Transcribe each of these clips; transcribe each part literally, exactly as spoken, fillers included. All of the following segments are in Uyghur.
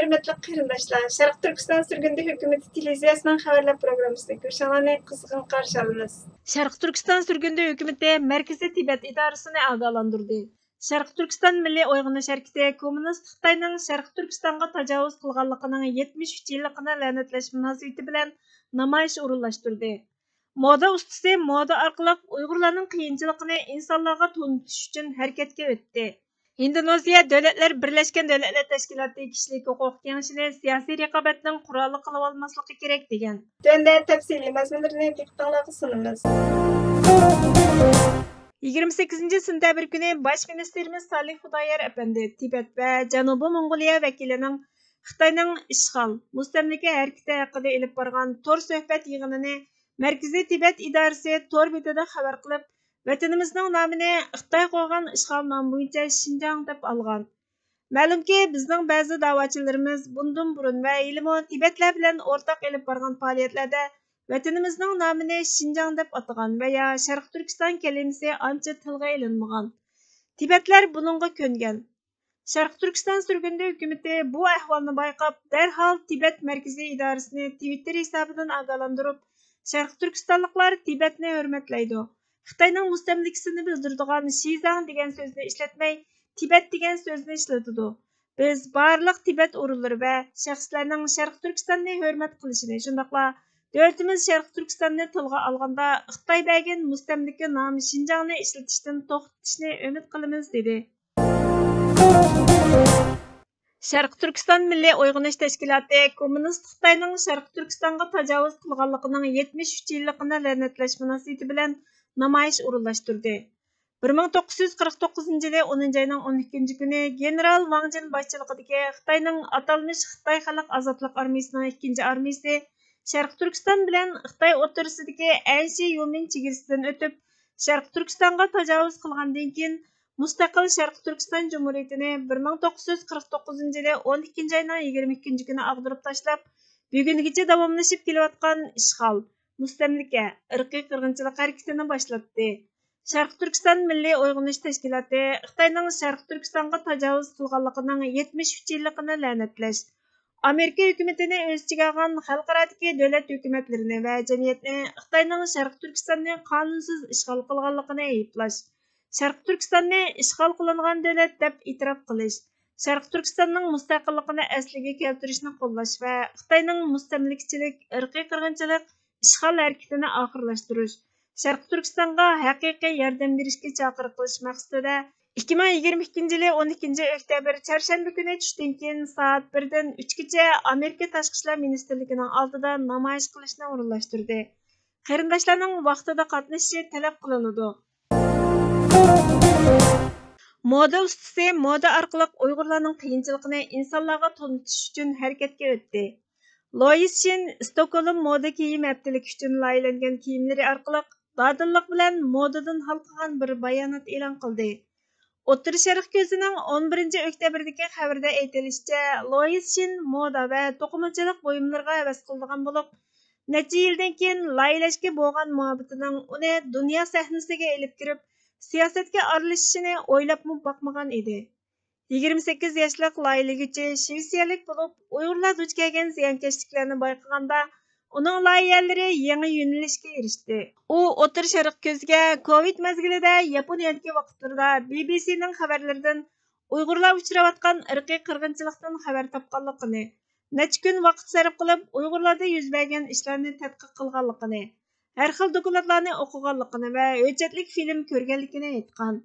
ھۆرمەتلىك قېرىنداشلار، شەرقىي تۈركىستان سۈرگۈندە ھۆكۈمىتى تېلېۋىزىيەسىنىڭ خەۋەرلەر پروگراممىسىدىن كۆرۈشۈڭلارنى قىزغىن قارشى ئالىمىز. شەرقىي تۈركىستان سۈرگۈندە ھۆكۈمىتى مەركىزىي تىبەت ئىدارىسىنى ئاگاھلاندۇردى. شەرقىي تۈركىستان مىللىي ئويغىنىش ھەرىكىتى كوممۇنىست خىتاينىڭ شەرقىي تۈركىستانغا تاجاۋۇز قىلغانلىقىنىڭ يەتمىش ئۈچ يىللىقىنى لەنەتلەش مۇناسىۋىتى بىلەن نامايىش ئورۇنلاشتۇردى. مودا ئۇستىسى مودا ئارقىلىق ئۇيغۇرلارنىڭ قىيىنچىلىقىنى ئىنسانلارغا تونۇتۇش ئۈچۈن ھەرىكەتكە ئۆتتى. ھىندونېزىيە دۆلەتلەر بىرلەشكەن دۆلەتلەر تەشكىلاتى كىشىلىك ھوقۇق كېڭىشىنى سىياسىي رىقابەتنىڭ قورالى قىلىۋالماسلىقى كېرەك، دېگەن. تۆۋەندە تەپسىلىي مەزمۇنلىرىنى دىققىتىڭلارغا سۇنىمىز. يىگىرمە سەككىزىنچى سېنتەبىر كۈنى باش مىنىستىرىمىز سالىھ خۇدايار ئەپەندى تىبەت ۋە جەنۇبىي موڭغۇلىيە ۋەكىلىنىڭ خىتاينىڭ ئىشغال، مۇستەملىكە ھەرىكىتى ھەققىدە ئېلىپ بارغان تور سۆھبەت يىغىنىنى مەركىزىي تىبەت ئىدارىسى تور بېتىدە خەۋەر قىلىپ، ۋەتىنىمىزنىڭ نامىنى خىتاي قويغان ئىشغال نامى بويىچە شىنجاڭ دەپ ئالغان. مەلۇمكى، بىزنىڭ بەزى داۋاچىلىرىمىز بۇندىن بۇرۇن ۋە ھېلىمۇ تىبەتلەر بىلەن ئورتاق ئېلىپ بارغان پائالىيەتلەردە ۋەتىنىمىزنىڭ نامىنى شىنجاڭ دەپ ئاتىغان ۋە يا شەرقىي تۈركىستان كەلىمىسى ئانچە تىلغا ئېلىنمىغان. تىبەتلەر بۇنىڭغا كۆنگەن. شەرقىي تۈركىستان سۈرگۈندە ھۆكۈمىتى بۇ ئەھۋالنى بايقاپ، دەرھال تىبەت مەركىزىي ئىدارىسىنى تىۋىتتېر ھېسابىدىن ئاگاھلاندۇرۇپ، شەرقىي تۈركىستانلىقلار تىبەتنى ھۆرمەتلەيدۇ. خىتاينىڭ مۇستەملىكىسىنى بىلدۈرىدىغان شىزاڭ دېگەن سۆزنى ئىشلەتمەي، تىبەت دېگەن سۆزنى ئىشلىتىدۇ. بىز بارلىق تىبەت ئۇرۇنلىرى ۋە شەخسلەرنىڭ شەرقىي تۈركىستاننى ھۆرمەت قىلىشىنى، شۇنداقلا دۆلىتىمىز شەرقىي تۈركىستاننى تىلغا ئالغاندا، خىتاي بەرگەن مۇستەملىكە نامى شىنجاڭنى ئىشلىتىشتىن توختىتىشنى ئۈمىد قىلىمىز، دېدى. شەرقىي تۈركىستان مىللىي ئويغىنىش تەشكىلاتى كوممۇنىست خىتاينىڭ شەرقىي تۈركىستانغا تاجاۋۇز قىلغانلىقىنىڭ يەتمىش ئۈچ يىللىقىنى لەنەتلەش مۇناسىۋىتى بىلەن نامايىش ئورۇنلاشتۇردى. بىر مىڭ توققۇز يۈز قىرىق توققۇزىنچى يىلى ئونىنچى ئاينىڭ ئون ئىككىنچى كۈنى گېنېرال ۋاڭ جىن باشچىلىقىدىكى خىتاينىڭ ئاتالمىش خىتاي خەلق ئازادلىق ئارمىيىسىنىڭ ئىككىنچى ئارمىيىسى شەرقىي تۈركىستان بىلەن خىتاي ئوتتۇرىسىدىكى ئەنشى يۇمىن چېگرىسىدىن ئۆتۈپ، شەرقىي تۈركىستانغا تاجاۋۇز قىلغاندىن كېيىن، مۇستەقىل شەرقىي تۈركىستان جۇمھۇرىيىتىنى بىر مىڭ توققۇز يۈز قىرىق توققۇزىنچى يىلى ئون ئىككىنچى ئاينىڭ يىگىرمە ئىككىنچى كۈنى ئاغدۇرۇپ تاشلاپ، بۈگۈنگىچە داۋاملىشىپ كېلىۋاتقان ئىشغال، مۇستەملىكە، ئىرقىي قىرغىنچىلىق ھەرىكىتىنى باشلاتتى. شەرقىي تۈركىستان مىللىي ئويغىنىش تەشكىلاتى خىتاينىڭ شەرقىي تۈركىستانغا تاجاۋۇز قىلغانلىقىنىڭ يەتمىش ئۈچ يىللىقىنى لەنەتلەش، ئامېرىكا ھۆكۈمىتىنى ئۆز ئىچىگە ئالغان خەلقئارادىكى دۆلەت ھۆكۈمەتلىرىنى ۋە جەمئىيەتنى خىتاينىڭ شەرقىي تۈركىستاننى قانۇنسىز ئىشغال قىلغانلىقىنى ئەيىبلەش، شەرقىي تۈركىستاننى ئىشغال قىلىنغان دۆلەت دەپ ئېتىراپ قىلىش، شەرقىي تۈركىستاننىڭ مۇستەقىللىقىنى ئەسلىگە كەلتۈرۈشنى قوللاش ۋە خىتاينىڭ مۇستەملىكىچىلىك، ئىرقىي قىرغىنچىلىق، ئىشغال ھەرىكىتىنى ئاخىرلاشتۇرۇش، شەرقىي تۈركىستانغا ھەقىقىي ياردەم بېرىشكە چاقىرىق قىلىش مەقسىتىدە، ئىككى مىڭ يىگىرمە ئىككىنچى يىلى ئون ئىككىنچى ئۆكتەبىر چارشەنبە كۈنى چۈشتىن كېيىن سائەت بىردىن ئۈچكىچە ئامېرىكا تاشقى ئىشلار مىنىستىرلىكىنىڭ ئالدىدا نامايىش قىلىشنى ئورۇنلاشتۇردى. قېرىنداشلارنىڭ ۋاقتىدا قاتنىشىشى تەلەپ قىلىنىدۇ. مودا ئۇستىسى مودا ئارقىلىق ئۇيغۇرلارنىڭ قىيىنچىلىقىنى ئىنسانلارغا تونۇتۇش ئۈچۈن ھەرىكەتكە ئۆتتى. لويىس شىن ستوكھولم مودا كىيىم ھەپتىلىكى ئۈچۈن لايىھەلەنگەن كىيىملىرى ئارقىلىق دادىللىق بىلەن مودىدىن ھالقىغان بىر بايانات ئېلان قىلدى. ئوتتۇرا شەرق كۆزىنىڭ ئون بىرىنچى ئۆكتەبىردىكى خەۋىرىدە ئېيتىلىشىچە، لويىس شىن مودا ۋە توقۇمىچىلىق بۇيۇملىرىغا ھەۋەس قىلىدىغان بولۇپ، نەچچە يىلدىن كېيىن لايىھەلەشكە بولغان مۇھەببىتىنىڭ ئۇنى دۇنيا سەھنىسىگە ئېلىپ كىرىپ، سىياسەتكە ئارىلىشىشىنى ئويلاپمۇ باقمىغان ئىدى. يىگىرمە سەككىز ياشلىق لايىھەلىگۈچى شىۋېتسىيەلىك بولۇپ، ئۇيغۇرلار دۇچ كەلگەن زىيانكەشلىكلەرنى بايقىغاندا، ئۇنىڭ لايىھەلىرى يېڭى يۆنىلىشكە ئېرىشتى. ئۇ ئوتتۇرا شەرق كۆزىگە كوۋىد مەزگىلىدە ياپونىيەدىكى ۋاقىتلىرىدا بى بى سىنىڭ خەۋەرلىرىدىن ئۇيغۇرلار ئۇچراۋاتقان ئىرقىي قىرغىنچىلىقتىن خەۋەر تاپقانلىقىنى، نەچچە كۈن ۋاقىت سەرپ قىلىپ، ئۇيغۇرلاردا يۈز بەرگەن ئىشلارنى تەتقىق قىلغانلىقىنى، ھەر خىل دوكلاتلارنى ئوقۇغانلىقىنى ۋە ھۆججەتلىك فىلىم كۆرگەنلىكىنى ئېيتقان.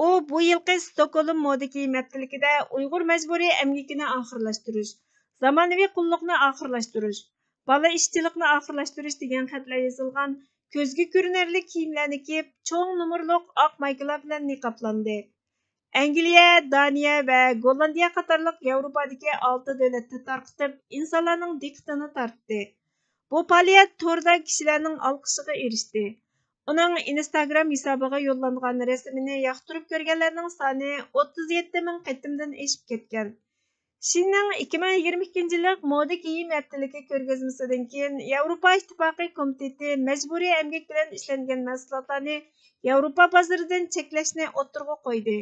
ئۇ بۇ يىلقى ستوكھولم مودا كىيىم ھەپتىلىكىدە ئۇيغۇر مەجبۇرىي ئەمگىكىنى ئاخىرلاشتۇرۇش، زامانىۋى قۇللۇقنى ئاخىرلاشتۇرۇش، بالا ئىشچىلىقنى ئاخىرلاشتۇرۇش دېگەن خەتلەر يېزىلغان كۆزگە كۆرۈنەرلىك كىيىملەرنى كىيىپ، چوڭ نومۇرلۇق ئاق مايكىلار بىلەن نىقابلاندى. ئەنگلىيە، دانىيە ۋە گوللاندىيە قاتارلىق ياۋروپادىكى ئالتە دۆلەتتە تارقىتىپ، ئىنسانلارنىڭ دىققىتىنى تارتتى. بۇ پائالىيەت توردا كىشىلەرنىڭ ئالقىشىغا ئېرىشتى. ئۇنىڭ ئىنستاگرام ھېسابىغا يوللانغان رەسىمىنى ياقتۇرۇپ كۆرگەنلەرنىڭ سانى ئوتتۇز يەتتە مىڭ قېتىمدىن ئېشىپ كەتكەن. شىننىڭ ئىككى مىڭ يىگىرمە ئىككىنچى يىللىق مودا كىيىم ھەپتىلىكى كۆرگەزمىسىدىن كېيىن، ياۋروپا ئىتتىپاقى كومىتېتى مەجبۇرىي ئەمگەك بىلەن ئىشلەنگەن مەھسۇلاتلارنى ياۋروپا بازىرىدىن چەكلەشنى ئوتتۇرىغا قويدى.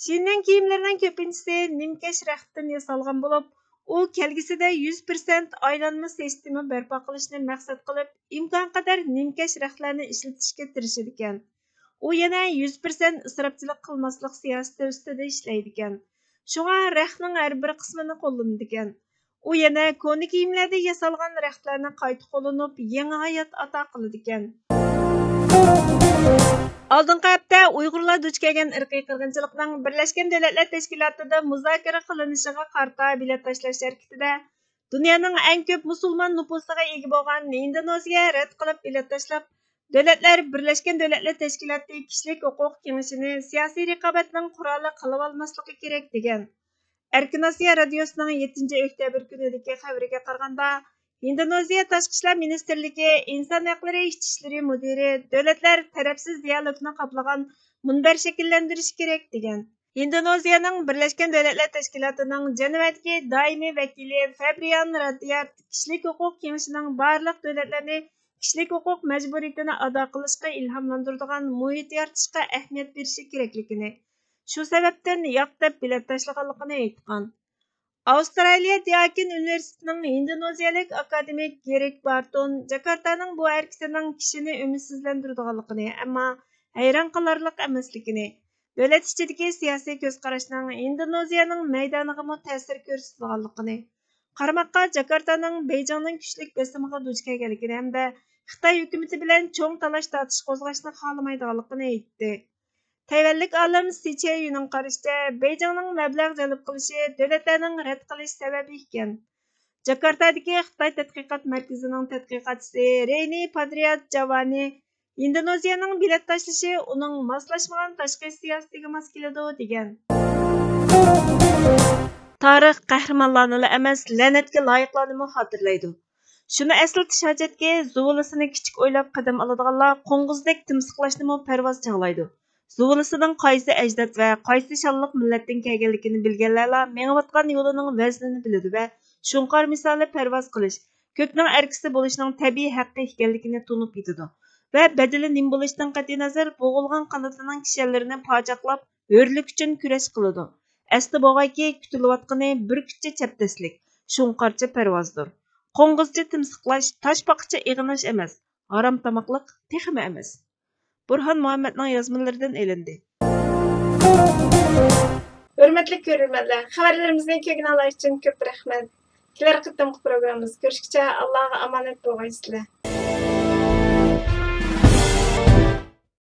شىننىڭ كىيىملىرىنىڭ كۆپىنچىسى نىمكەش رەختتىن ياسالغان بولۇپ، ئۇ كەلگۈسىدە يۈز پىرسەنت ئايلانما سىستېما بەرپا قىلىشنى مەقسەت قىلىپ، ئىمكانقەدەر نىمكەش رەختلەرنى ئىشلىتىشكە تىرىشىدىكەن. ئۇ يەنە يۈز پىرسەنت ئىسراپچىلىق قىلماسلىق سىياسىتى ئۈستىدە ئىشلەيدىكەن. شۇڭا رەختنىڭ ھەر بىر قىسمىنى قوللىنىدىكەن. ئۇ يەنە كونا كىيىملەردىن ياسالغان رەختلەرنى قايتا قوللىنىپ، يېڭى ھايات ئاتا قىلىدىكەن. ئالدىنقى ھەپتە ئۇيغۇرلار دۇچ كەلگەن ئىرقىي قىرغىنچىلىقنىڭ بىرلەشكەن دۆلەتلەر تەشكىلاتىدا مۇزاكىرە قىلىنىشىغا قارىتا بېلەت تاشلاش ھەرىكىتىدە دۇنيانىڭ ئەڭ كۆپ مۇسۇلمان نوپۇسىغا ئىگە بولغان ھىندونېزىيە رەت قىلىپ بېلەت تاشلاپ، دۆلەتلەر بىرلەشكەن دۆلەتلەر تەشكىلاتى كىشىلىك ھوقۇق كېڭىشىنى سىياسىي رىقابەتنىڭ قورالى قىلىۋالماسلىقى كېرەك، دېگەن. ئەركىن ئاسىيا رادىيوسىنىڭ يەتتىنچى ئۆكتەبىر كۈنىدىكى خەۋىرىگە قارىغاندا، ھىندونېزىيە تاشقى ئىشلار مىنىستىرلىكى ئىنسان ھەقلىرى ئىچ ئىشلىرى مۇدىرى دۆلەتلەر تەرەپسىز دىيالوگنى قاپلىغان مۇنبەر شەكىللەندۈرۈشى كېرەك، دېگەن. ھىندونېزىيەنىڭ بىرلەشكەن دۆلەتلەر تەشكىلاتىنىڭ جەنۋەدىكى دائىمىي ۋەكىلى فابرىيان رادىيار كىشىلىك ھوقۇق كېڭىشىنىڭ بارلىق دۆلەتلەرنى كىشىلىك ھوقۇق مەجبۇرىيىتىنى ئادا قىلىشقا ئىلھاملاندۇرىدىغان مۇھىت يارىتىشقا ئەھمىيەت بېرىشى كېرەكلىكىنى، شۇ سەۋەبتىن ياق دەپ بېلەت تاشلىغانلىقىنى ئېيتقان. ئاۋسترالىيە دىئاكىن ئۇنىۋېرسىتېتىنىڭ ھىندونېزىيەلىك ئاكادېمىك گېرىك بارتون جاكارتانىڭ بۇ ھەرىكىتىنىڭ كىشىنى ئۈمىدسىزلەندۈرىدىغانلىقىنى، ئەمما ھەيران قالارلىق ئەمەسلىكىنى، دۆلەت ئىچىدىكى سىياسىي كۆز قاراشنىڭ ھىندونېزىيەنىڭ مەيدانىغىمۇ تەسىر كۆرسىتىدىغانلىقىنى، قارىماققا جاكارتانىڭ بېيجىڭنىڭ كۈچلۈك بېسىمىغا دۇچ كەلگەنلىكىنى ھەمدە خىتاي ھۆكۈمىتى بىلەن چوڭ تالاش-تارتىش قوزغاشنى خالىمايدىغانلىقىنى ئېيتتى. تەيۋەنلىك ئالىم سى چيەيۈنىڭ قارىشىچە، بېيجىڭنىڭ مەبلەغ جەلپ قىلىشى دۆلەتلەرنىڭ رەت قىلىش سەۋەبى ئىكەن. جاكارتادىكى خىتاي تەتقىقات مەركىزىنىڭ تەتقىقاتچىسى رېينى پادرىيات جاۋانى ھىندونېزىيەنىڭ بېلەت تاشلىشى ئۇنىڭ ماسلاشمىغان تاشقى سىياسىتىگە ماس كېلىدۇ، دېگەن. تارىخ قەھرىمانلارنىلا ئەمەس، لەنەتكە لايىقلارنىمۇ خاتىرىلەيدۇ. شۇنى ئەسلىتىش ھاجەتكى، زۇۋىلىسىنى كىچىك ئويلاپ قەدەم ئالىدىغانلار قوڭغۇزدەك تىمسىقلاشنىمۇ پەرۋاز چاغلايدۇ. زۇۋىلىسىنىڭ قايسى ئەجداد ۋە قايسى شانلىق مىللەتتىن كەلگەنلىكىنى بىلگەنلەرلا مېڭىۋاتقان يولىنىڭ ۋەزنىنى بىلىدۇ ۋە شۇڭقار مىسالى پەرۋاز قىلىش، كۆكنىڭ ئەركىسى بولۇشنىڭ تەبىئىي ھەققى ئىكەنلىكىنى تونۇپ يېتىدۇ ۋە بەدىلى نېمە بولۇشىدىن قەتئىينەزەر، بوغۇلغان قانىتىنىڭ كىشەنلىرىنى پاجاقلاپ، ھۆرلۈك ئۈچۈن كۈرەش قىلىدۇ— ئەستە بولغايكى، كۈتۈلۈۋاتقىنى بۈركۈتچە چەپدەسلىك، شۇڭقارچە پەرۋازدۇر. قوڭغۇزچە تىمسىقلاش، تاشپاقىچە ئېغىناش ئەمەس، ھارام تاماقلىق تېخىمۇ ئەمەس. بۇرھان مۇھەممەدنىڭ يازمىلىرىدىن ئېلىندى. ھۆرمەتلىك كۆرۈرمەنلەر، خەۋەرلىرىمىزنى كۆرگىنىڭلار ئۈچۈن كۆپ رەھمەت. كېلەر قېتىمقى پروگراممىمىزدا كۆرۈشكىچە ئاللاغا ئامانەت بولغايسىلەر.